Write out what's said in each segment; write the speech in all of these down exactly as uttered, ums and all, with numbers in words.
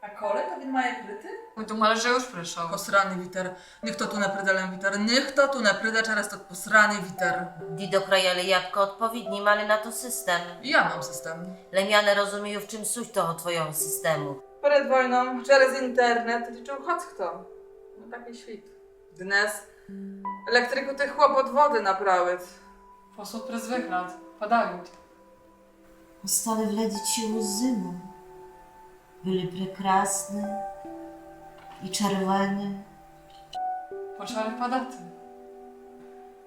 А коли то він має прийти? Мы думали, же уж прийшов. Посраный вітер. Ніхто ту не прийде, лем вітер. Ніхто ту не прийде через тот посраный вітер. Дідо краяли ябка одповіднімали на тот систем. Я мам систем. Лем я не розумію, в чым суть того твойого систему. Перед войном через інтернет лічыв хоц хто. Но, такій світ. Днес електрикы тых хлопот воды направити. Посуд през выград. Падают. Остали в леди цілу зиму. Были прекрасны і червены. Почали падати.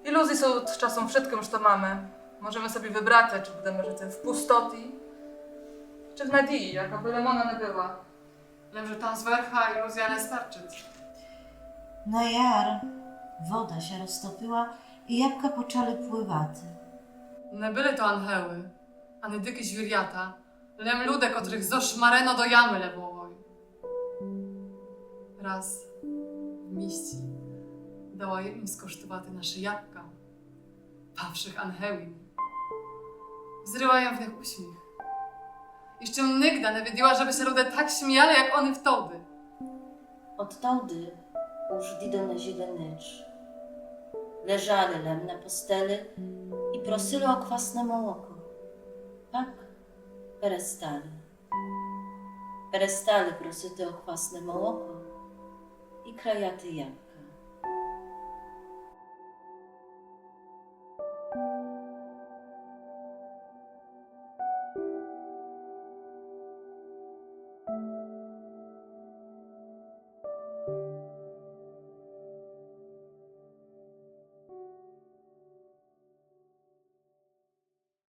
Ілюзії суть часом вшыткым, што маме. Можеме собі выбрати, ци будеме жыти в пустоті, ци в надії, яка бы лем она не была. Лем же там зверха ілюзія не старчыт. На яр вода ся розтопила і ябка почали плывати. Не были то ангелы, ани дикы звірята, лем люде, котрых зошмарено до ямы левовой. Раз в місті дала єдным скоштувати нашы ябка, павшых ангелів. Взріла єм в них усміх. Іщы м нигда не виділа, жебы ся люде так сміяли, як они втовды. Одтовды уж дідо не жили ніч. Лежали лем на постели і просили о квасне молоко. Пак перестали. Перестали просити о квасне молоко і краяти ябка.